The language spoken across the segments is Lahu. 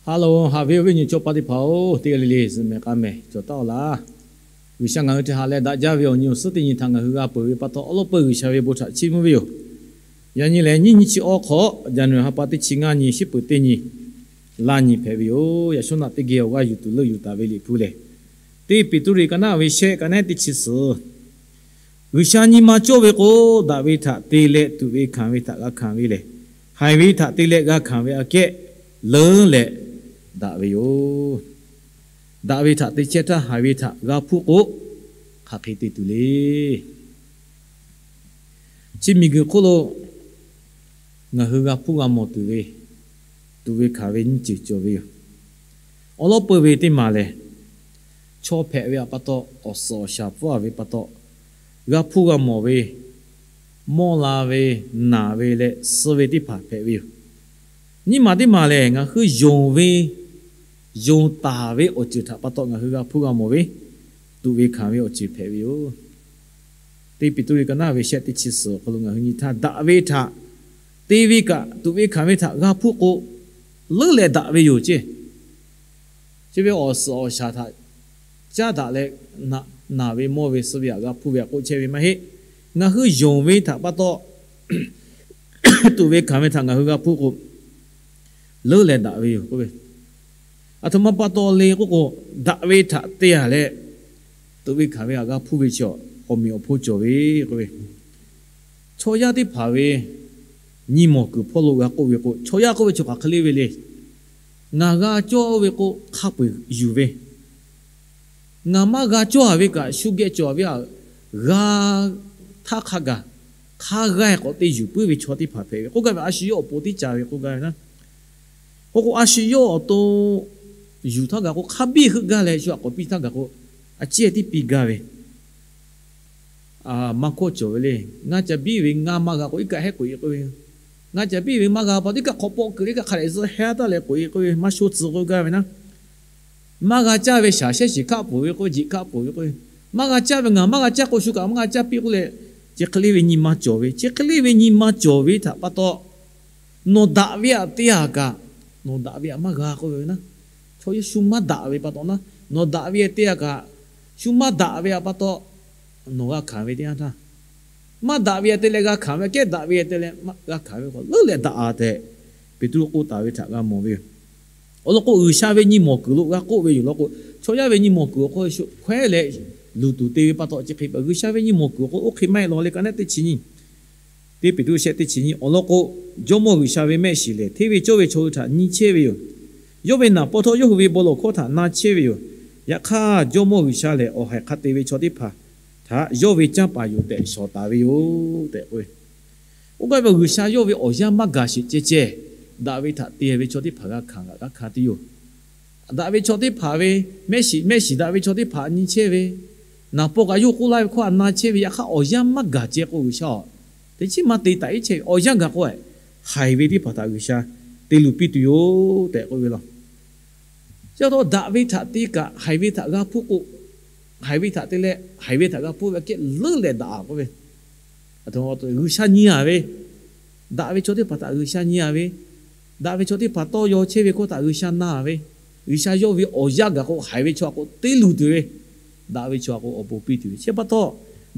Hello, haꞈ ve awˬ viˉ awˬ nyi chaw pa teˇ hpaˍ-oˬ, teˇ g'aˇ le le zuhꞈ mehˍ k'a mehˍ cawˬ taˍ-oˬ laˇ. G'uiˬsha ngaˬ hui htaꞈ haꞈ leh daꞈ jaˇ ve awˬ nyi awˬ suhˉ teˇ nyi htaꞈ ngaˬ hui g'a peuˬ ve pa taw, awˉ lawˉ peuˬ G'uiˬsha ve bon htaꞈ chiˇ mvuh ve yoˬ. Yaꞈ nyi lehˬ, nyiˇ nyi chi awˇ hk'awꞈ, January ha pa teˇ chi ngaˇ nyi, shiˉ peuˍ teˇ nyi, laˇ nyi hpehꞈ ve yoˬ. Yaꞈ shawˉ naꞈ teˇ geh awˬ g'aˇ yuˬ tuˬ leuˆ yuˬ taˍ ve Liꞈ hpu lehˬ, teˇ Peˍtruˆ ka naˉ ve shehˆ, ka nehˉ teˇ chi suhˍ. G'uiˬsha nyi ma cawˇ ve k'o, daꞈ ve htaꞈ te leh tuꞈ ve hkanˍ ve htaꞈ g'a hkanˍ ve lehˬ, haiˬ ve htaꞈ te leh g'a hkanˍ ve aꞈ kehˉ leuˉ leh daꞈ ve yoˬ. Daꞈ ve htaꞈ te chehˇ htaˇ, haiˬ ve htaꞈ g'a hpuˇ k'o, hk'aˬ hk'e te tuˬ le. Chi miˬguiˬ hk'oˆ lo ngaˬ hui g'a hpuˇ g'a mawˬ tuˬ ve, tuꞈ ve hkanˍ ve nyiˇ ceuˬ cawˬ ve yoˬ. Awˉ lawˉ peuˬ ve teˇ maˬ lehˬ, chaw hpehꞈ ve htaꞈ pa taw, awˬ suhˍ awˬ shaˍ pfuhˇ-a ve pa taw, g'a hpuˇ g'a mawˬ ve, mawˇ la ve, naˬ ve leh suh ve teˇ hpaˍ hpehꞈ ve yoˬ. Nyiˇ maˬ teˇ maˬ lehˬ, ngaˬ hui yonˍ ve, yonˍ taˍ ve awˬ ceuˬ htaꞈ pa taw ngaˬ hui g'a hpuˇ g'a mawˬ ve, tuꞈ ve hkanˍ ve awˬ ceuˬ hpehꞈ ve yoˬ. Teˇ Peˍtruˆ ka naˉ ve shehˆ teˇ chi suhˍ awˬ hk'aw lo ngaˬ hui nyi htaˇ, daꞈ ve htaꞈ te ve kaꞈ tuꞈ ve hkanˍ ve htaꞈ g'a hpuˇ k'o, leuˉ leh daꞈ ve yoˬ ceˇ. Chi ve awˬ suhˍ awˬ shaˍ htaꞈ caˉ daꞈ leh naˬ ve mawˇ ve suh ve htaꞈ g'a hpuˇ ve htaꞈ k'oˆ chehˇ ve maˇ heˆ. Ngaˬ hui yonˍ ve htaꞈ pa taw, tuꞈ ve hkanˍ ve htaꞈ ngaˬ hui g'a hpuˇ k'o, leuˉ leh daꞈ ve yoˬ k'oˆ ve. Aˬ htoꞈ ma pa taw le k'oˆ k'o, daꞈ ve htaꞈ te-a leh, tuꞈ ve hkanˍ ve htaꞈ g'a hpuˇ ve chi awˬ meꞈ awˬ hponˇ cawˬ ve k'oˆ ve, chaw yaˇ teˇ hpaˍ ve nyi mawˬ kuiˬ hpawˇ lo g'a k'oˆ ve k'o, chaw yaˇ k'oˆ ve chaw hk'aˬ hk'e le ve le. Ngaˬ g'a cawˇ ve k'o, hk'a peu-eˬ yuˬ ve. Ngaˬ maˇ g'a cawˇ-a ve kaꞈ, shu geh cawˬ ve htaꞈ g'a htaˇ hk'a gaˬ, hk'a g'a-e k'awꞈ te yuˬ puiˉ ve chaw teˇ hpaˍ hpehꞈ ve k'oˆ gaˇ ve, a shu yawˇ awˬ pon tiˉ ca ve k'oˆ gaˇ ve naˉ. K'oˆ k'o, a shu yawˇ awˬ to yuˬ htaˇ gaˬ k'o, hk'a biˇ heuˆ gaˇ leh shu htaꞈ k'awꞈ piˇ htaˇ gaˬ k'o, a ciˉ tiˉ piˇ gaˇ ve. Maˇ hkawˇ cawˬ ve le. Ngaˇ ca biˇ ve ngaˇ maˇ g'a k'o, iˉ kaˆ hehˉ k'oꞈ-e k'oˆ ve. Ngaˇ ca biˇ ve maˇ g'a pa tiˉ kaˆ hk'awꞈ pawˆ kuiˬ le kaˆ hk'a leh zuhˆ hehˉ taˇ leh k'oꞈ-e k'oˆ ve, maˇ sho tcuh k'oˆ gaˇ ve naˉ. Maˇ g'a caˇ ve shaˍ shehˉ shiˍ kaˆ pfuhˍ ve k'oˆ ve, jeꞈ kaˆ pfuhˍ ve k'oˆ ve, maˇ g'a caˇ ve ngaˬ maˇ g'a caˇ k'o, shu kaꞈ maˇ g'a caˇ piˇ k'oˆ leh, chi hk'e le ve nyi ma cawˬ ve, chi hk'e le ve nyi ma cawˬ ve htaꞈ pa taw, nawˬ daꞈ ve htaꞈ te-a kaꞈ, nawˬ daꞈ ve htaꞈ maˇ g'a k'oˆ ve naˉ. Chaw yaˇ shu maˇ daꞈ ve pa taw naˉ, nawˬ daꞈ ve htaꞈ te-a kaꞈ, shu maˇ daꞈ ve htaꞈ pa taw, nawˬ g'a hkanˍ ve teˇ yanˇ htaˇ, maˇ daꞈ ve htaꞈ te leh g'a hkanˍ ve aꞈ kehˉ daꞈ ve htaꞈ te leh g'a hkanˍ ve k'o, leuˉ leh daꞈ-a tehꞈ Peˍtruˆ k'oˆ taˍ ve htaꞈ g'a mawˬ ve yoˬ. Awˬ lawn k'o, G'uiˬsha ve nyi mawˬ kuiˬ lo g'a k'oˆ ve yoˬ law k'o, chaw yaˇ ve nyi mawˬ kuiˬ awˬ hk'aw lo shu hkawehˉ leh luˬ tuˬ te ve pa taw, chi hk'e G'uiˬsha ve nyi mawˬ kuiˬ awˬ hk'aw lo oˇ hk'e maˇ heˆ law le. Ka nehˉ teˇ chi nyiˇ, teˇ Peˍtruˆ shehˆ teˇ chi nyiˇ awˬ lawn k'o, Jawˇmawˇ G'uiˬsha ve mehˆ shiˍ lehˬ, hteˇ ve cawˇ ve chaw hui htaꞈ nyi chehˇ ve yoˬ. Yawˇ ve naˍ pawˇ htawˇ yawˇ hui ve bon lawˬ hkawˇ htaꞈ na chehˇ ve yoˬ. Yaꞈ hk'aˇ, Jawˇmawˇ G'uiˬsha lehˬ, awˬ haiˬ hk'a te ve chaw teˇ hpaˍ htaꞈ yawˇ ve canˇ paˍ yoˬ tehꞈ shawˍ taˍ ve yoˬ tehꞈ k'oˆ ve. Oˇ hk'e ve G'uiˬsha yawˇ ve awˬ yanˇ maˇ gaˬ sheˍ ceh ceh, daꞈ ve htaꞈ te ve chaw teˇ hpaˍ g'a hkanˍ g'a hkanˍ tuˬ yoˬ. Daꞈ ve chaw teˇ hpaˍ ve mehˆ shiˍ, mehˆ shiˍ daꞈ ve chaw teˇ hpaˍ nyi chehˇ ve, naˍ paw kaꞈ yawˇ k'oˆ laˇ ve hkawˇ htaꞈ na chehˇ ve, yaꞈ hk'aˇ awˬ yanˇ maˇ gaˬ ceh k'o, G'uiˬsha-oˬ, teꞈ chiˉ maˇ te taˍ iˉ chehˇ ve awˬ yanˇ gaˬ k'o, haiˬ ve teˇ hpaˍ htaꞈ G'uiˬsha te luˬ piˇ tuˬ yoˬ tehꞈ k'oˆ ve law. Chi pa taw daꞈ ve htaꞈ te kaꞈ haiˬ ve htaꞈ g'a hpuˇ k'o, haiˬ ve htaꞈ te leh haiˬ ve htaꞈ g'a hpuˇ ve aꞈ kehˉ leuˉ leh daꞈ-a k'oˆ ve, G'uiˬsha nyi-a ve, daꞈ ve chaw teˇ hpaˍ htaꞈ G'uiˬsha nyi-a ve, daꞈ ve chaw teˇ hpaˍ tawˇ yaw chehˇ ve hkawˇ htaꞈ G'uiˬsha na-a ve, G'uiˬsha yawˇ ve awˬ yanˇ gaˬ k'o haiˬ ve chaw aꞈ k'o te luˬ tuˬ ve, daꞈ ve chaw aꞈ k'o awˬ bon piˇ tuˬ ve. Chi pa taw,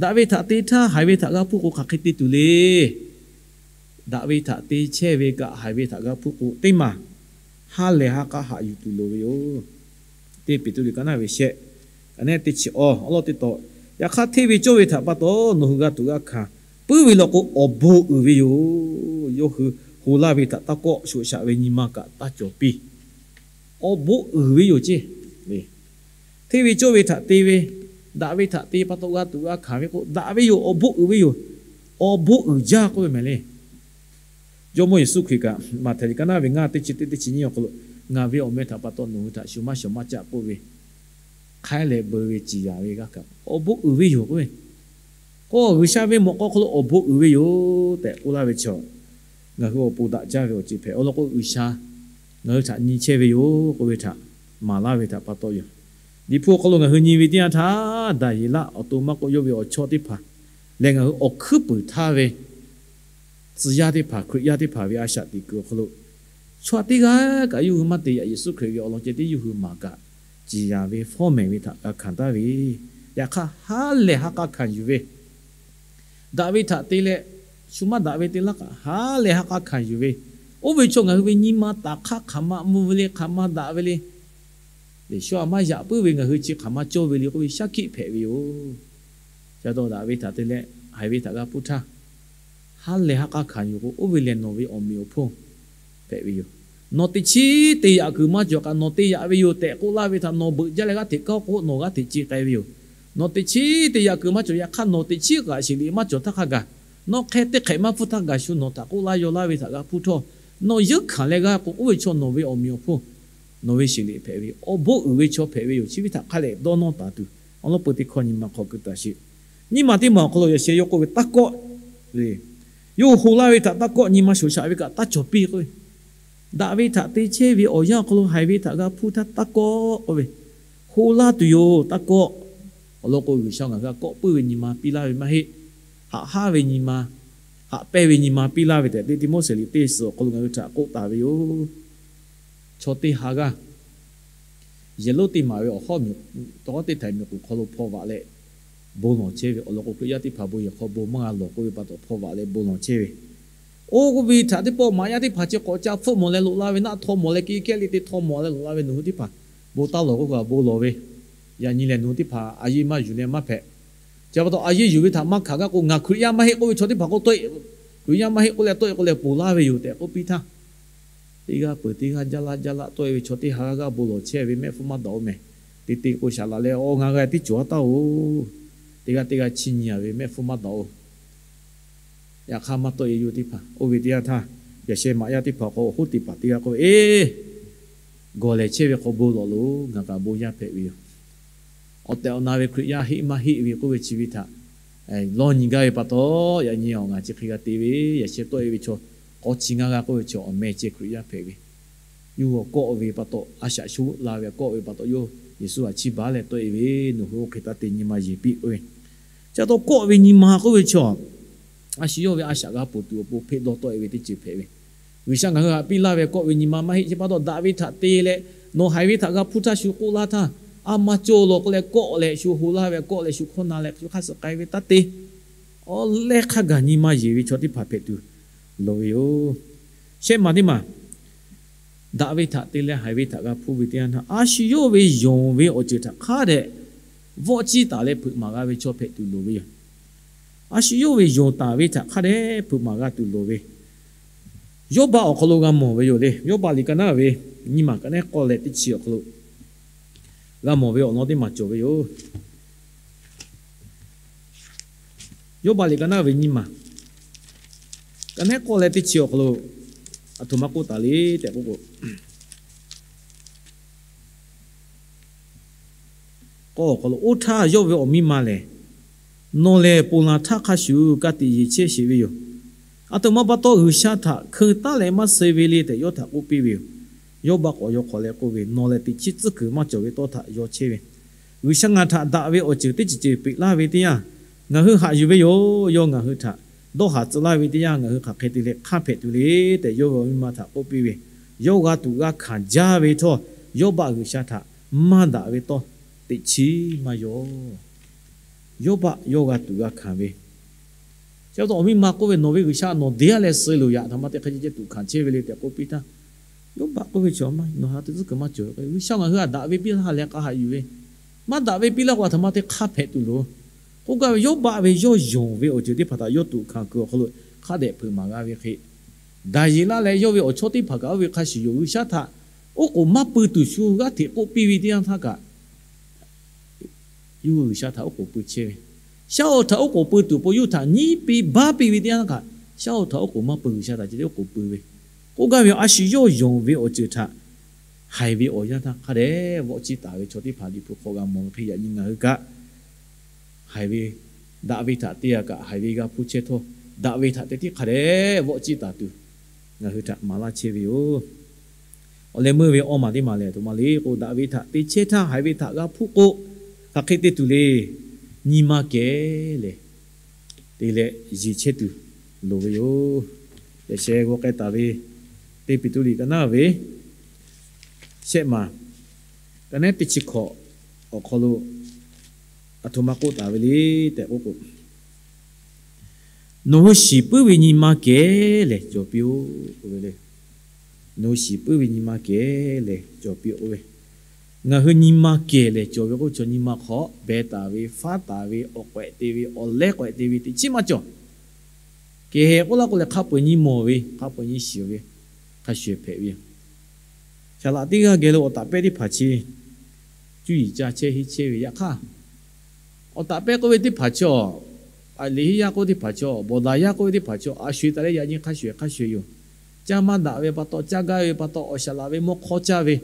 daꞈ ve htaꞈ te htaˇ haiˬ ve htaꞈ g'a hpuˇ k'o hk'aˬ hk'e te tuˬ le. Daꞈ ve htaꞈ te chehˇ ve kaꞈ haiˬ ve htaꞈ g'a hpuˇ k'o, teˇ maˬ ha lehˬ ha k'a haꞈ yuˬ tuˬ loˍ ve yoˬ. Teˇ Peˍtruˆ ka naˉ ve shehˆ, ka nehˉ teˇ chi awˬ awˬ lawn teˇ taw, yaꞈ hk'aˇ hteˇ ve cawˇ ve htaꞈ pa taw nawˬ hui g'a tuꞈ g'a hkanˍ puiˉ ve law k'o, awˬ bon uiˍ ve yoˬ. Yawˇ hui ho laˇ ve htaꞈ taˇ kawˆ, shoꞈ shaꞈ ve nyi ma kaꞈ taˇ cawˬ piˇ. Awˬ bon uiˍ ve yoˬ ceˇ. Hteˇ ve cawˇ ve htaꞈ te ve, daꞈ ve htaꞈ te pa taw g'a tuꞈ g'a hkanˍ ve k'o, daꞈ ve yoˬ, awˬ bon uiˍ ve yoˬ. Awˬ bon uiˍ jaˇ k'oˆ ve mehˍ le. Jawˇmawˇ Yeˍsuˆ Hkriꞈ kaꞈ, Maꞈhtehˍ liꞈ ka naˉ ve ngaˇ teˇ chi teˇ teˇ chi nyiˇ awˬ hk'aw lo, ngaˬ ve awˬ meh htaꞈ pa taw nawˬ hui htaꞈ shu maˇ shawˍ maˇ caˆ k'oˆ ve, hk'aiˉ lehˬ beuꞈ ve ciˍ yanˍ ve g'a kaꞈ, awˬ bon uiˍ ve yoˬ k'oˆ ve. K'o, G'uiˬsha ve mawꞈ k'aw hk'aw lo awˬ bon uiˍ ve yoˬ tehꞈ k'oˆ laˇ ve chaw, ngaˬ hui awˬ pon daꞈ jaˇ ve awˬ ceuˬ hpehꞈ. Awˬ lawn k'o, G'uiˬsha ngaˬ hui htaꞈ nyi chehˇ ve yoˬ k'oˆ ve htaꞈ maˍ laˇ ve htaꞈ pa taw yoˬ. Liꞈ hpu awˬ hk'aw lo ngaˬ hui nyi ve teˇ yanˇ htaˇ, Daˍyeˍlaˆ awˬ to maˇ k'oˆ, yawˇ ve awˬ chawˇ teˇ hpaˍ leh ngaˬ hui awˬ hkuiˉ puiˍ htaˇ ve tcuh yaˇ teˇ hpaˍ, Hkriꞈ yaˇ teˇ hpaˍ ve a shaꞈ teꞈ kuiˬ awˬ hk'aw lo, Chaw teˇ g'aˇ kaꞈ yawˇ hui maˇ te yaꞈ. Yeˍsuˆ Hkriꞈ ve awˬ lawn ceh tiˉ yawˇ hui maˍ kaꞈ, ciˍ yanˍ ve fawˉ mehˍ ve htaꞈ g'a hkanˍ taˍ ve, yaꞈ hk'aˇ ha lehˬ ha k'a hkanˍ yuˬ ve, daꞈ ve htaꞈ te leh, shu maˇ daꞈ ve te laˇ kaꞈ ha lehˬ ha k'a hkanˍ yuˬ ve, oˇ ve chaw ngaˬ hui ve nyi ma taˍ hk'aˇ hk'aˬ ma mvuh ve le, hk'aˬ ma daꞈ ve le, Yeˍsuˆ a maˇ yaꞈ puiˉ ve ngaˬ hui chi hk'aˬ ma cawˇ ve le k'oˆ ve shaˉ hkiˆ hpehꞈ ve yoˬ. Ca taw daꞈ ve htaꞈ te leh haiˬ ve htaꞈ g'a hpuˇ htaˇ, ha lehˬ ha k'a hkanˍ yuˬ k'o, oˇ ve lehˬ nawˬ ve awˬ meꞈ awˬ hponˇ hpehꞈ ve yoˬ. Nawˬ teꞈ chiˉ te yaꞈ kuiˬ maˇ cawˬ kaꞈ nawˬ te yaꞈ ve yoˬ tehꞈ k'oˆ laˇ ve htaꞈ nawˬ beuꞈ jaˇ leh g'aˇ hteꞈ kaˇ k'o nawˬ g'aˇ hteꞈ ce k'ai ve yoˬ. Nawˬ teꞈ chiˉ te yaꞈ kuiˬ maˇ cawˬ, yaꞈ hk'aˇ nawˬ teꞈ chiˉ kaꞈ sheˍ liꞈ maˇ cawˬ htaˇ hk'a gaˬ, nawˬ hk'e teˇ hk'ehꞈ maˇ hpfuhˇ htaˇ gaˬ shu nawˬ htaꞈ k'oˆ laˇ yaw laˇ ve htaꞈ g'a hpuˇ htawˇ, nawˬ yeunˇ hkanˍ leh g'a k'o, oˇ ve chaw nawˬ ve awˬ meꞈ awˬ hponˇ, nawˬ ve sheˍ liꞈ hpehꞈ ve, awˬ bon uiˍ ve chaw hpehꞈ ve yoˬ. Chi ve htaꞈ hk'a lehˬ dawˇ nawˇ taˍ tuˬ, awˬ lawn peu teˇ hkawˇ nyi ma hk'aw keu taˍ sheˍ. Nyiˇ maˬ teˇ maˬ awˬ hk'aw lo yaꞈ sheh yawˇ k'oˆ ve taˇ kawˆ le. Yawˇ hui laˇ ve htaꞈ taˇ kawˆ, nyi ma shoˍ shaꞈ ve kaꞈ taˇ cawˬ piˇ k'oˆ ve, daꞈ ve htaꞈ te chehˇ ve awˬ yanˇ awˬ hk'aw lo haiˬ ve htaꞈ g'a hpuˇ htaˇ taˇ kawˆ k'oˆ ve, hu laˇ tuˬ yoˬ, taˇ kawˆ. Awˬ lawn k'o, G'uiˬsha ngaˬ hui htaꞈ kawˆ puiˉ ve nyi ma piˇ laˇ ve maˇ heˆ. Haꞈ haˉ ve nyi ma, haꞈ pehnˇ ve nyi ma piˇ laˇ ve tehꞈ, Teˇ Tiˆmoˉseˍ liꞈ teˇ suhˍ awˬ hk'aw lo ngaˬ hui htaꞈ k'oˆ taˍ ve yoˬ. Chaw teˇ ha g'aˇ yehˬ lonˉ teˇ maˬ ve awˬ hawˉ miˬ, tawˉ teˇ htaiˍ miˬ k'oˍ hk'aw lo hpaw vaꞈ leh bon lawˬ chehˇ ve. Awˬ lawn k'o, Hkriꞈ yaˇ teˇ hpaˍ bon yehˬ hk'aw bon maˇ g'a lawˬ k'oˆ ve pa taw hpaw vaꞈ leh bon lawˬ chehˇ ve. Oˇ ve htaꞈ teˇ pawˆ maꞈ yaˇ teˇ hpaˍ chi k'awꞈ ca hpfuhˆ mawˬ leh loꞈ la ve, naˆ htaw mawˬ leh, ke kehˉ le te htaw mawˬ leh loꞈ la ve, nawˬ hui teˇ hpaˍ bon taˇ lawˬ k'oˆ kaꞈ bon lawˬ ve. Yaꞈ nyi lehˬ nawˬ hui teˇ hpaˍ a yeˇ maˇ yuˬ leh maˇ hpehꞈ. Chi pa taw a yeˇ yuˬ ve htaꞈ maˇ hkanˍ g'a k'o, ngaˬ Hkriꞈ yaˇ maˇ heˆ k'oˆ ve chaw teˇ hpaˍ k'o tawˆ-e, Hkriꞈ yaˇ maˇ heˆ k'oˆ leh tawˆ-e k'o leh ponˬ laˇ ve yoˬ tehꞈ k'oˆ piˇ htaˇ, teˇ g'aˇ peuˬ teˇ g'aˇ jaˇ laˇ jaˇ laˇ tawˆ-e ve chaw teˇ ha g'aˇ g'aˇ bon lawˬ chehˇ ve mehˆ hpfuhˇ maˇ daꞈ-oˬ mehˬ. Te te k'o shaˍ laꞈ leh, awˬ, ngaˬ g'a tiˉ cawˬ-a taˇ-oˬ. Teˇ g'aˇ teˇ g'aˇ chiˇ nyi-a ve mehˆ hpfuhˇ maˇ daꞈ-oˬ. Yaꞈ hk'aˇ maˇ tawˆ-e yoˬ teˇ hpaˍ. Oˇ ve teˇ yanˇ htaˇ, yaꞈ sheh maꞈ yaˇ teˇ hpaˍ k'o awˬ hoˉ teˇ hpaˍ teˇ g'aˇ k'oˆ ve, Eˬ, gawˬ lehˬ chehˇ ve hk'aw bon lawˬ loˬ. Ngaˬ kaꞈ bon yaˇ hpehꞈ ve yoˬ. Awˬ tehˬ awˬ na ve Hkriꞈ yaˇ heˆ maˇ heˆ ve k'oˆ ve chi ve htaꞈ lawˇ nyi gaˇ ve pa taw, yaꞈ nyi awˬ ngaˬ chi hk'e g'a te ve, yaꞈ sheh tawˆ-e ve chaw k'awꞈ chi ngaˇ g'aˇ k'oˆ ve chaw awˬ meh ceh Hkriꞈ yaˇ hpehꞈ ve. Yawˇ hui kawˆ ve pa taw, a shaꞈ shuˉ la ve kawˆ ve pa taw, yawˇ Yeˍsuˆ htaꞈ chiˇ baˬ leh tawˆ-e ve, nawˬ hui oˇ hk'e taˇ te, nyi ma yeˬ piˇ k'oˆ ve. Chi pa taw kawˆ ve nyi ma k'oˆ ve chaw, a shu yawˇ ve a shaꞈ g'a ponˬ tuˬ awˬ pon hpeˆ dawˇ tawˆ-e ve teˇ ceuˬ hpehꞈ ve. G'uiˬsha ngaˬ hui htaꞈ piˇ laˇ ve kawˆ ve nyi ma maˇ heˆ. Chi pa taw daꞈ ve htaꞈ te leh, nawˬ haiˬ ve htaꞈ g'a hpuˇ htaˇ shu k'oˆ laˇ htaˇ, a maˇ cawˬ lawˬ k'oˆ leh kawˆ leh shu ho laˇ ve, kawˆ leh shu hkawˇ na leh shu hk'aˇ suh k'ai ve taˇ te. Awˬ leh hk'a gaˬ nyi ma yeˬ ve chaw teˇ hpaˍ hpehꞈ tuˬ loˍ ve yoˬ. Shehˆ maˬ teˇ maˬ, daꞈ ve htaꞈ te leh haiˬ ve htaꞈ g'a hpuˇ ve teˇ yanˇ htaˇ, a shu yawˇ ve yonˍ ve awˬ ceuˬ htaꞈ hk'a dehꞈ vawˆ ciˇ taˍ leh hpeuꞈ maˍ g'a ve chaw hpehꞈ tuˬ loˍ ve yoˬ. A shu yawˇ ve yonˍ taˍ ve htaꞈ hk'a dehꞈ hpeuꞈ maˍ g'a tuˬ loˍ ve, Yawˇbaˆ awˬ hk'aw lo g'a mawˬ ve yoˬ le. Yawˇbaˆ liꞈ ka naˉ ve nyiˇ maˬ ka nehˉ k'awˇ leh teˇ chi awˬ hk'aw lo g'a mawˬ ve awˬ lawn teˇ maˬ cawˬ ve yoˬ. Yawˇbaˆ liꞈ ka naˉ ve nyiˇ maˬ ka nehˉ k'awˇ leh teˇ chi awˬ hk'aw lo aˬ htoꞈ ma k'oˆ taˍ le tehꞈ k'oˆ k'o, k'awˇ awˬ hk'aw lo, Oˇ htaˇ yawˇ ve awˬ miˇ ma lehˬ, nawˬ lehˬ ponˬ laˬ htaˇ hk'a shuˍ ka tiꞈ yeˬ chehˇ sheˍ ve yoˬ. Aˬ htoꞈ ma pa taw G'uiˬsha htaꞈ hkeu taˉ leh maˇ suh ve le tehꞈ yawˇ htaꞈ k'oˆ piˇ ve yoˬ. Yawˇbaˆ k'awꞈ yaw hk'awꞈ leh k'oˆ ve, Nawˬ lehˬ teꞈ chiˉ tcuhˉ kuiˬ maˇ cawˬ ve tawˇ htaꞈ yaw chehˇ ve, G'uiˬsha ngaˬ htaꞈ daꞈ ve awˬ ceuˬ teˇ ceuˬ ceuˬ peꞈ laˇ ve teˇ yanˇ, ngaˬ hui haꞈ yuˬ ve yoˬ. Yawˇ ngaˬ hui htaꞈ dawˇ haˍ tcuh laˇ ve teˇ yanˇ, ngaˬ hui hk'aˬ hk'e te leh hk'aˇ hpehꞈ tuˬ le tehꞈ, yawˇ ve awˬ miˇ ma htaꞈ k'oˆ piˇ ve, yawˇ g'a tuꞈ g'a hkanˍ jaˇ ve htawˇ, Yawˇbaˆ G'uiˬsha htaꞈ maˇ daꞈ ve tawˇ teꞈ chiˉ maˇ yaw. Yawˇbaˆ yawˇ g'a tuꞈ g'a hkanˍ ve, chi pa taw awˬ miˇ ma k'oˆ ve, Nawˬ ve G'uiˬsha nawˬ deˇ-a leh suh loˬ, yaꞈ htaꞈ ma te hk'a ceh ceh tuꞈ hkanˍ chehˇ ve le tehꞈ k'oˆ piˇ htaˇ, Yawˇbaˆ k'oˆ ve, Chaw maˇ, nawˬ ha te tcuhˉ kuiˬ maˇ cawˬ. Yawˇ sha ngaˬ hui htaꞈ daꞈ ve piˇ laˇ ha leh k'a haꞈ yuˬ ve, maˇ daꞈ ve piˇ laˇ k'o aˬ htoꞈ ma te hk'aˇ hpehꞈ tuˬ loˬ. K'oˆ gaˇ ve, Yawˇbaˆ ve yawˇ yonˍ ve awˬ ceuˬ teˇ hpaˍ htaꞈ yawˇ tuꞈ hkanˍ kuiˬ awˬ hk'aw lo hk'a dehꞈ hpeuꞈ maˍ g'a ve hk'e, Daˍyeˍlaˆ leh yawˇ ve awˬ chawˇ teˇ hpaˍ kaꞈ oˇ ve hk'a shuˍ yoˬ. G'uiˬsha htaꞈ oˉ k'oˍ maˇ pui tuˬ shu g'aˇ hteꞈ k'oˆ piˇ ve teˇ yanˇ htaˇ kaꞈ, yawˇ hui G'uiˬsha htaꞈ oˉ k'oˍ pui chehˇ ve, shaˉ oˇ htaꞈ oˉ k'oˍ pui tuˬ awˬ pon yawˇ hui htaꞈ nyiˉ piˇ baˆ piˇ ve teˇ yanˇ htaˇ kaꞈ, shaˉ oˇ htaꞈ oˉ k'oˍ maˇ pui, G'uiˬsha htaꞈ ceh tiˉ oˉ k'oˍ pui ve. K'oˆ gaˇ ve, a shu yawˇ yonˍ ve awˬ ceuˬ htaꞈ haiˬ ve awˬ yanˇ htaˇ hk'a dehꞈ vawˆ ciˇ taˍ ve chaw teˇ hpaˍ Liꞈ hpu hk'aw g'a mawˬ ve hk'e, yaꞈ nyi ngaˬ hui kaꞈ haiˬ ve, daꞈ ve htaꞈ te-a kaꞈ haiˬ ve g'a hpuˇ chehˇ htawˇ, daꞈ ve htaꞈ te tiˉ hk'a dehꞈ vawˆ ciˇ taˍ tuˬ ngaˬ hui htaꞈ maˍ laˇ chehˇ ve yoˬ. Awˬ leh meuˇ ve awˇ maˬ teˇ maˬ lehˬ, aˬ htoꞈ ma le k'o, daꞈ ve htaꞈ te chehˇ htaˇ haiˬ ve htaꞈ g'a hpuˇ k'o, hk'aˬ hk'e te tuˬ le. Nyi ma kehˬ lehˬ, te leh yeˬ chehˇ tuˬ loˍ ve yoˬ. Yaꞈ sheh g'aw k'ai taˍ ve, Peˍtruˆ liꞈ ka naˉ ve shehˆ maˬ, ka nehˉ teˇ chi hkawꞈ awˬ hk'aw lo aˬ htoꞈ ma k'oˆ taˍ ve le tehꞈ k'oˆ k'o, Nawˬ hui shiˍ puiˉ ve nyi ma kehˬ lehˬ cawˬ piˇ-oˆ k'oˆ ve le. Nawˬ hui shiˍ puiˉ ve nyi ma kehˬ lehˬ cawˬ piˇ-oˆ k'oˆ ve, ngaˬ hui nyi ma kehˬ lehˬ cawˬ ve k'oˆ ve chaw nyi ma hk'aw beh taˍ ve, faˉ taˍ ve, awˬ k'awehꞈ te ve, awˬ lehˉ k'awehꞈ te ve teꞈ chiˉ maˇ cawˬ. Kehˬ k'oˆ laˇ k'o lehˬ, hk'a peu-eˬ nyi mawˬ ve, hk'a peu-eˬ nyi shiˍ ve, hk'a shuˍ-ehˍ hpehꞈ ve yoˬ. Saˍ laꞈ teˇ g'aˇ geh lo awˬ taˍ pehˇ teˇ hpaˍ chi cuˇ yiˍ ca chehˇ henˇ chehˇ ve yaꞈ hk'aˇ, awˬ taˍ pehˇ k'oˆ ve teˇ hpaˍ chi, liꞈ henˇ yaˇ k'oˆ ve teˇ hpaˍ chi, bawˬ daˍ yaˇ k'oˆ ve teˇ hpaˍ chi, a sho-eˬ taˍ leh yaꞈ nyi hk'a shuˍ-ehˍ hk'a shuˍ-ehˍ yoˬ. Caˇ maˇ daꞈ ve pa taw, caˇ gaˇ ve pa taw, awˬ saˍ laꞈ ve mawˇ hk'awˇ caˇ ve,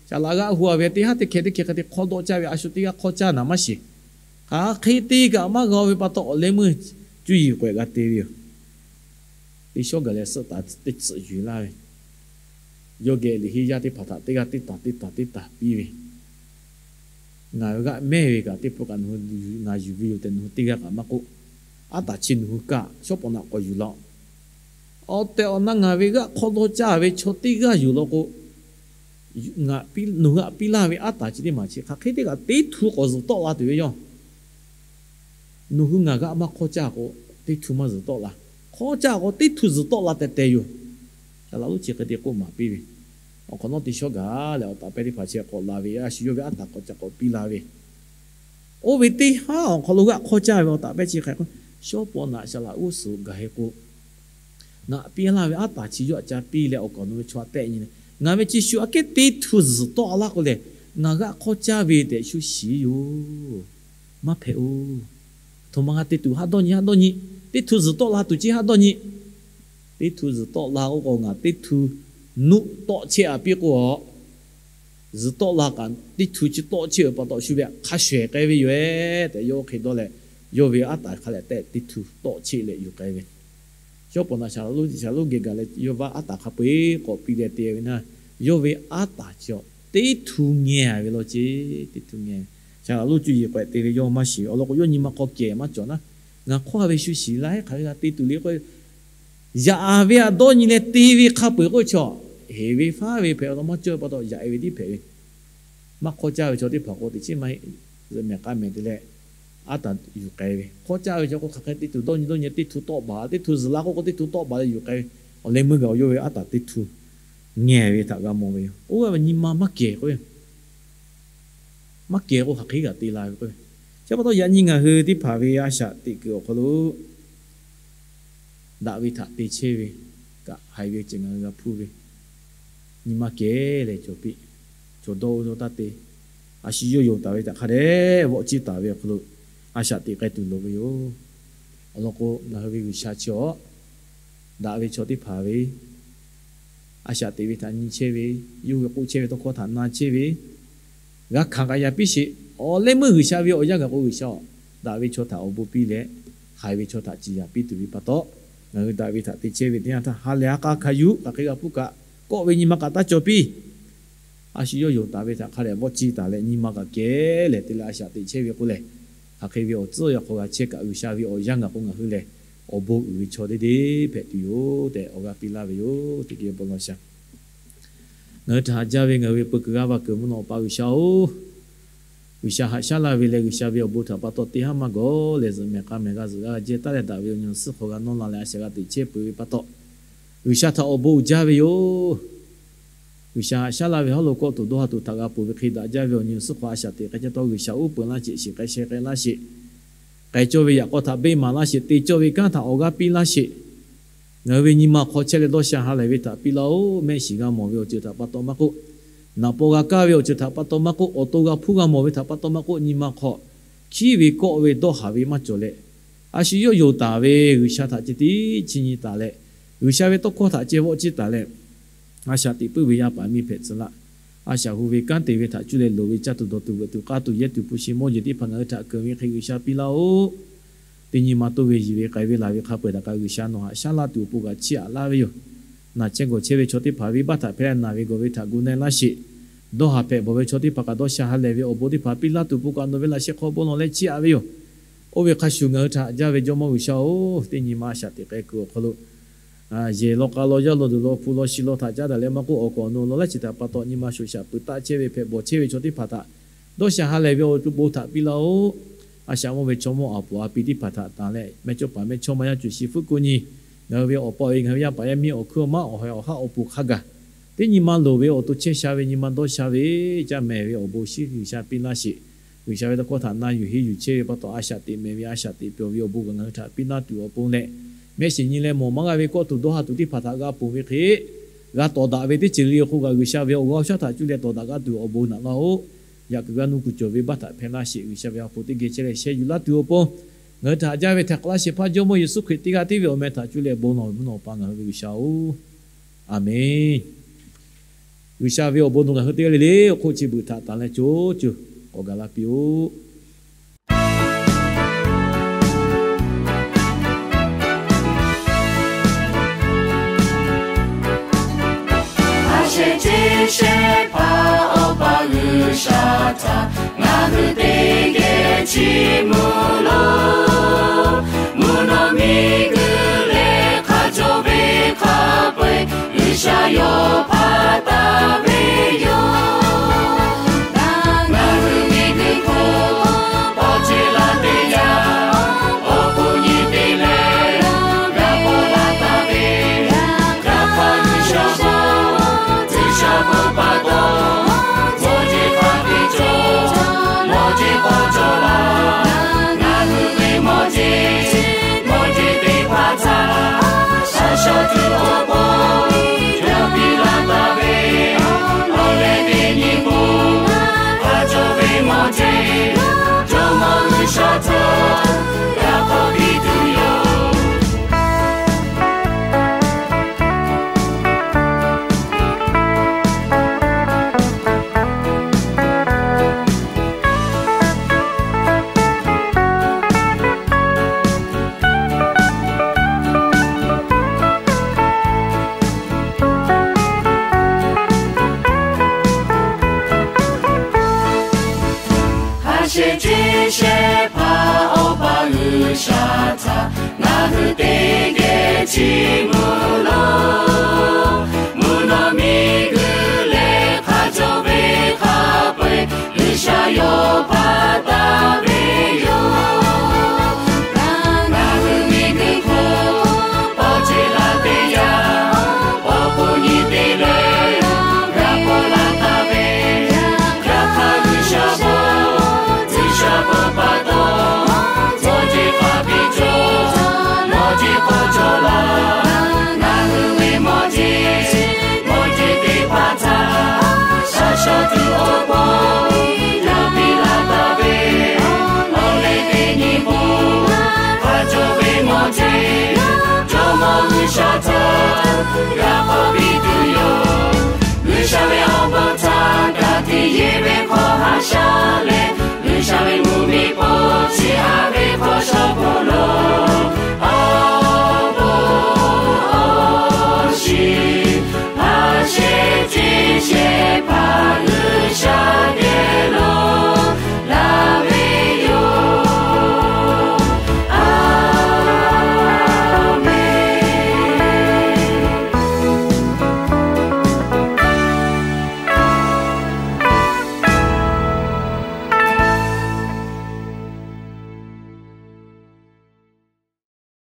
saˍ laꞈ g'aˆ hu-a ve teˇ haˉ teˇ hkeh teˇ hkeh hk'e te hk'awˇ dawˆ caˇ ve, a shu teˇ g'aˇ hk'awˇ caˇ naˍ maˇ shiˍ. Hk'aˬ hk'e te kaꞈ maˇ g'a ve pa taw, awˬ leh meuˇ cuˇ yiˍ k'awehꞈ g'a te ve yoˬ. Teˇ shawˉ gaˬ leh suhˆ taˍ teˇ tcuhꞈ yuˬ laˇ ve, yawˇ geh liꞈ henˇ yaˇ teˇ hpaˍ htaꞈ teˇ g'aˇ teˇ taˍ teˇ taˍ teˇ taˍ piˇ ve, Ngaˬ hui g'aˆ mehˇ ve kaꞈ teˇ pawˆ kaꞈ nawˬ hui ngaˬ yuˬ ve yoˬ tehꞈ nawˬ hui teˇ g'aˇ kaꞈ maˇ k'oˆ. Aˉ taˍ chi nawˬ hui kaꞈ shawˉ pawˍ naꞈ k'awꞈ yuˬ laˇ-oˆ. Awˬ tehˬ awˬ na ngaˬ ve g'aˆ hk'awˇ dawˇ caˇ ve chaw teˇ g'aˇ yuˬ law k'o, nawˬ hui g'aꞈ piˇ laˇ ve aˉ taˍ chi teˇ maˬ chi hk'aˬ hk'e te kaꞈ teˇ htu k'awꞈ zuhˬ tawˆ la tuˬ ve yoˬ. Nawˬ hui ngaˬ g'aˆ maˇ hk'awˇ caˇ k'o, teˇ htu maˇ zuhˬ tawˆ la. Hk'awˇ caˇ k'o, teˇ htu zuhˬ tawˆ la tehꞈ tehꞈ yoˬ. Saˍ laꞈ lonˉ chi hk'e te k'oˆ maˍ piˇ ve, awˬ hk'awꞈ nawˉ teˇ shawˉ gaˬ leh awˬ taˍ pehˇ teˇ hpaˍ chi k'awꞈ la ve, a shu yawˇ ve aˉ taˍ k'awꞈ ca k'awꞈ piˇ la ve, oˇ ve teˇ haˉ awˬ hk'aw lo g'aˆ hk'awˇ caˇ ve awˬ taˍ pehˇ chi hk'e k'o, shawˉ pawˍ naꞈ saˍ laꞈ g'uˇ suhˍ gaˬ he k'o, ngaˬ piˇ laˇ ve aˉ taˍ chi yawˇ aꞈ ca piˇ leh awˬ kaˍ nawˬ ve chaw aꞈ tehˆ nyi leh, ngaˬ ve chi shu aꞈ kehˉ teˇ htu zuhˬ tawˆ laˇ k'o lehˬ, ngaˬ g'aˆ hk'awˇ caˇ ve tehꞈ shu shiˍ yoˬ. Maˇ hpehꞈ-oˬ. Htoꞈ ma g'a te tuˬ haˉ dawˇ nyi haˉ dawˇ nyi, teˇ htu zuhˬ tawˆ la tuˬ chi haˉ dawˇ nyi. Teˇ htu zuhˬ tawˆ la k'o k'o, ngaˬ teˇ htu nuˆ tawˆ chehˇ-a piˇ k'o, zuhˬ tawˆ la kaꞈ teˇ htu chi tawˆ chehˇ-a pa taw shu ve hk'a shuˍ-ehˍ k'ai ve yoˬ-e tehꞈ yawˇ oˇ hk'e dawˇ leh, yawˇ ve aˉ taˍ hk'a lehꞈ tehˆ teˇ htu tawˆ chehˇ leh yuˬ k'ai ve. Shawˉ pawˍ naꞈ saˍ laꞈ lonˉ geh gaˬ leh yawˇ va aˉ taˍ hk'a peu-eˬ k'awꞈ piˇ leh te ve na, yawˇ ve aˉ taˍ chi teˇ htu ngeh ve law ce. Teˇ htu ngeh. Saˍ laꞈ lonˉ cuˇ yiˍ k'awehꞈ te ve yawˇ maˇ shiˍ. Awˬ lawn k'o, yawˇ nyi ma hk'aw kehˬ maˇ cawˬ naˉ, ngaˬ hk'awˇ ve shu shiˍ laˇ-ehˉ hk'aˬ ve g'a te tuˬ le k'o, yaꞈ ve aꞈ dawˇ nyi leh te ve hk'a peu-eˬ k'oˆ chaw, heˍ ve faˉ ve hpehꞈ awˬ lawn maˇ cawˇ ve pa taw yaꞈ-e ve tiˉ hpehꞈ ve. Maˇ hk'awˇ caˇ ve chaw teˇ hpaˍ k'o, teꞈ chiˉ maˇ heˆ. Zuhꞈ mehˍ k'aˇ mehˍ te leh aˉ taˍ yuˬ k'ai ve. Hk'awˇ caˇ ve chaw k'o, hk'aˬ hk'e teˇ htu dawˇ nyi dawˇ nyi teˇ htu tawˆ baˬ, teˇ htu zuhˬ la k'oˆ k'o teˇ htu tawˆ baˬ leh yuˬ k'ai ve. Awˬ leh meuˇ gaˬ-oˬ, yawˇ ve aˉ taˍ teˇ htu ngeh ve htaꞈ g'a mawˬ ve yoˬ. Oˇ ve nyi ma maˇ kehˬ k'o, maˇ kehˬ k'o hk'aˬ hk'e g'a te la ve k'o, chi pa taw yaꞈ nyi ngaˬ hui teˇ hpaˍ ve a shaꞈ teꞈ kuiˬ awˬ hk'aw lo daꞈ ve htaꞈ te chehˇ ve kaꞈ, haiˬ ve ceuˬ ngaˬ hui g'a hpuˇ ve, nyi ma kehˬ leh cawˬ piˇ, cawˬ dawˇ oˇ dawˇ taˇ te. A shu yawˇ yonˍ taˍ ve htaꞈ hk'a dehꞈ vawˆ ciˇ taˍ ve awˬ hk'aw lo a shaꞈ teꞈ k'ai tuˬ loˍ ve yoˬ. Awˬ lawn k'o, ngaˬ hui ve G'uiˬsha chi awˬ daꞈ ve chaw teˇ hpaˍ ve a shaꞈ teꞈ ve htaꞈ nyi chehˇ ve, yawˇ hui k'oˆ chehˇ ve tawˇ hkawˇ htaꞈ na chehˇ ve, g'a hkanˍ k'aꞈ yaꞈ piˇ sheˍ. Awˬ leh meuˇ G'uiˬsha ve awˬ yanˇ gaˬ k'o, G'uiˬsha daꞈ ve chaw htaꞈ awˬ bon piˇ leh, haiˬ ve chaw htaꞈ ciˍ yaˍ piˇ tuˬ ve pa taw, ngaˬ hui daꞈ ve htaꞈ te chehˇ ve teˇ yanˇ htaˇ, ha lehˬ ha k'a hkanˍ yuˬ, hk'aˬ hk'e g'a hpuˇ kaꞈ, kawˆ ve nyi ma kaꞈ taˇ cawˬ piˇ. A shu yawˇ yonˍ taˍ ve htaꞈ hk'a dehꞈ vawˆ ciˇ taˍ leh, nyi ma kaꞈ kehˬ leh te leh a shaꞈ teꞈ chehˇ ve k'o lehˬ, hk'aˬ hk'e ve awˬ tcuhˉ awˬ yanˇ hk'aw g'a chehˇ kaꞈ, G'uiˬsha ve awˬ yanˇ gaˬ k'o ngaˬ hui lehˬ, awˬ bon uiˍ ve chaw deˇ deˇ hpehꞈ tuˬ yoˬ tehꞈ awˬ g'aˇ piˇ laˇ ve yoˬ. Teˇ geh bon lawˬ shaˍ. Ngaˬ hui htaꞈ haꞈ jaˇ ve ngaˬ hui ve peu kuiˬ g'aˇ va kuiˬ mvuhˇ naw Awˬ pa G'uiˬsha-oˬ, G'uiˬsha haꞈ shaˉ laˇ ve leh G'uiˬsha ve awˬ bon htaꞈ pa taw teˇ haˉ maˇ gawˬ leh zuhꞈ mehˍ k'a mehˍ g'a zuhꞈ g'a jehˇ taˉ leh daꞈ ve awˬ nyi awˬ suhˉ hk'aw g'a nawˇ la leh a shaꞈ g'a teꞈ chehˇ peuˬ ve pa taw, G'uiˬsha htaꞈ awˬ bon uiˍ jaˇ ve yoˬ. G'uiˬsha haꞈ shaˉ laˇ ve hawˉ lo kawˆ tuˬ dawˇ ha tuˬ htaꞈ g'a ponˬ ve hk'e daꞈ jaˇ ve awˬ nyi awˬ suhˉ hk'aw a shaꞈ teꞈ k'ai caˇ taw G'uiˬsha uˉ peunˍ laˇ sheˍ, shiˍ k'ai sheh k'ai laˇ sheˍ, k'ai cawˇ ve yaꞈ k'aw htaꞈ beˆ maˍ laˇ sheˍ, te cawˇ ve kanˉ htaꞈ awˬ g'aˇ piˇ laˇ sheˍ. Ngaˬ hui ve nyi ma hk'aw chehˇ leh dawˇ sha ha lehˬ ve htaꞈ piˇ laˇ-oˬ. Mehˆ shiˍ g'a mawˬ ve awˬ ceuˬ htaꞈ pa taw maˇ k'oˆ, naˍ paw g'a kaˇ ve awˬ ceuˬ htaꞈ pa taw maˇ k'oˆ, awˬ to g'a hpuˇ g'a mawˬ ve htaꞈ pa taw maˇ k'oˆ, nyi ma hk'aw hkiˉ ve kawˆ ve dawˇ haˍ ve maˇ cawˬ leh, a shu yawˇ yonˍ taˍ ve G'uiˬsha htaꞈ ceh tiˉ chiˇ nyi taˍ leh, G'uiˬsha ve tawˇ hkawˇ htaꞈ ceh vawˆ ciˇ taˍ leh, a shaꞈ teꞈ puiˉ ve yaˇ paˍ miˇ hpehꞈ tcuh laˇ. A shaꞈ hu ve kanˉ te ve htaꞈ cuˇ leh loˍ ve caˇ tuˬ dawˬ tuˬ veuꞈ tuˬ k'aˇ tuˬ yehˇ tuˬ hpu shi mawˇ jeˬ teˇ hpaˍ ngaˬ hui htaꞈ keunˍ ve hk'e G'uiˬsha piˇ laˇ-oˬ. Teˇ nyi ma toˇ ve yiˬ ve k'ai ve laˬ ve hk'a peu-eˬ htaꞈ kaꞈ G'uiˬsha nawˬ haꞈ shaˉ laˇ tuˬ awˬ pon kaꞈ chiˇ aꞈ laˇ ve yoˬ. Naˬ chehˇ gawˬ chehˇ ve chaw teˇ hpaˍ venˇbaˆ htaꞈ hpehˇ leh naˬ ve gawˬ ve htaꞈ gu na-e laˇ sheˍ. Dawˇ haˍ hpehꞈ bawˬ ve chaw teˇ hpaˍ kaꞈ dawˇ sha ha lehˬ ve awˬ bon teˇ hpaˍ piˇ laˇ tuˬ awˬ pon kaꞈ nawˬ ve laꞈ sheh hk'aw bon lawˬ leh chiˇ aꞈ ve yoˬ. Oˇ ve hk'a shuˍ ngaˬ hui htaꞈ haꞈ jaˇ ve Jawˇmawˇ G'uiˬsha-oˬ, teˇ nyi ma a shaꞈ teꞈ k'ai kuiˬ awˬ hk'aw lo yehˬ law k'a law yaˇ law duˬ law hpu law shi law htaꞈ caˉ daꞈ leh maˇ k'oˆ, awˬ k'awꞈ awˬ nu law laiˉ chi htaꞈ pa taw nyi ma shoꞈ shaꞈ peuˬ taˆ chehˇ ve hpehꞈ bawˬ chehˇ ve chaw teˇ hpaˍ htaꞈ dawˇ sha ha lehˬ ve awˬ to bon htaꞈ piˇ laˇ-oˆ. A shaꞈ mawˇ ve chaw mawˇ a poˍ a pi teˇ hpaˍ htaꞈ tanˬ leh, mehˇ cawˇ paˍ mehˇ chawˇ maˇ yaˇ cuˬ shi fuˉ k'oˆ nyi, ngaˬ hui ve awˬ pa awˬ e ngaˬ hui ve yaˇ paˍ yaˇ miˇ awˬ hkuiˉ awˬ maˉ awˬ hawehˬ awˬ haˉ awˬ pon hk'a gaˬ teˇ nyi ma loˍ ve awˬ to chehˇ sha ve nyi ma dawˇ sha ve, caˇ mehˍ ve awˬ bon shiˉ G'uiˬsha piˇ laˇ sheˍ. G'uiˬsha ve tawˇ hkawˇ htaꞈ na yuˬ henˇ yuˬ chehˇ ve pa taw, a shaꞈ teꞈ mehˍ ve a shaꞈ teꞈ pyawˬ ve awˬ bon kaꞈ ngaˬ hui htaꞈ piˇ laˇ tuˬ awˬ pon leh, mehˆ shiˍ nyi leh mawˬ maˇ g'a ve kawˆ tuˬ dawˇ ha tuˬ teˇ hpaˍ htaꞈ g'a ponˬ ve hk'e, g'a tawˍ daꞈ ve teˇ ceuˬ le awˬ hk'oˆ kaꞈ, G'uiˬsha ve awˬ g'aˇ awˬ shaˉ htaꞈ cuˇ leh tawˍ daꞈ g'aˇ tuˬ awˬ bon naꞈ laˇ-oˆ. Yaꞈ kuiˬ g'a nuˇ kuiˬ cawˬ ve baˆ htaꞈ hpehꞈ laˇ sheˍ. G'uiˬsha ve ha hpu teˇ geh chehˇ leh sheh yuˬ laˇ tuˬ awˬ pon, ngaˬ hui htaꞈ haꞈ jaˇ ve htaiˍ hk'awꞈ laˇ shehˍ hpaˇ Jawˇmawˇ Yeˍsuˆ Hkriꞈ teˇ g'aˇ tiˉ ve awˬ meh htaꞈ cuˇ leh bon lawˬ ve mvuhˇ naw Awˬ pa ngaˬ hui ve G'uiˬsha-oˬ, Aˍmenˍ. G'uiˬsha ve awˬ bon nawˬ ngaˬ hui teˇ g'aˇ le le awˬ hk'oˆ chi beuꞈ htaꞈ tanˬ leh co co k'awꞈ gaˬ la piˇ-oˆ. A shehˍ ceˇ shehˍ hpaˇ Awˬ pa G'uiˬsha htaꞈ ngaˬ hui teˇ geh chiˇ mvuh loˬ. Mvuhˇ naw miˬguiˬ leh hk'a cawˬ ve hk'a peu-eˬ G'uiˬsha yawˇ hpaˇ taˍ ve yoˬ. Ngaˬ hui miˬguiˬ hk'oˆ pawˇ ceˬ la teˇ yanˇ, awˬ hkuˇ nyi te leh g'a pawˆ la taˍ ve, yaꞈ hk'aˇ G'uiˬsha shaˍ, G'uiˬsha bon pa taw, mawˇ jeˬ hk'a te cawˬ, mawˇ jeˬ k'awꞈ cawˬ la. Ngaˬ hui ve mawˇ jeˬ, mawˇ jeˬ teˇ hpaˍ htaꞈ shaˍ shaw tuˬ awˬ pon, yawˇ piˇ laˇ taˍ ve awˬ leh teˇ nyi bon, a cawˬ ve mawˇ jeˬ, Jawˇmawˇ G'uiˬsha htaꞈ g'a k'awꞈ piˇ tuˬ yoˬ. A shehˍ ceˇ shehˍ hpaˇ Awˬ pa G'uiˬsha htaꞈ ngaˬ hui teˇ geh chiˇ mvuh loˬ. Mvuhˇ naw miˬguiˬ leh hk'a cawˬ ve hk'a peu-eˬ G'uiˬsha yawˇ hpaˇ taˍ ve yoˬ. Ngaˬ hui miˬguiˬ hk'oˆ pawˇ ceˬ la teˇ yanˇ, awˬ hkuˇ nyi te leh g'a pawˆ la taˍ ve, yaꞈ hk'aˇ G'uiˬsha bon, G'uiˬsha bon pa taw, mawˇ jeˬ hk'a te cawˬ, mawˇ jeˬ k'awꞈ cawˬ la. Ngaˬ hui ve mawˇ jeˬ, mawˇ jeˬ teˇ hpaˍ htaꞈ shaˍ shaw tuˬ awˬ pon, yawˇ piˇ laˇ taˍ ve awˬ leh teˇ nyi bon, hk'a cawˬ ve mawˇ jeˬ, Jawˇmawˇ G'uiˬsha htaꞈ g'a k'awꞈ piˇ tuˬ yoˬ. G'uiˬsha ve awˬ bon htaꞈ ka tiꞈ yeˬ ve hk'aw haꞈ shaˉ leh, G'uiˬsha ve mvuhˇmiˬ hpawˇ chi haꞈ ve hk'aw shaw hk'oˆ lo, awˬ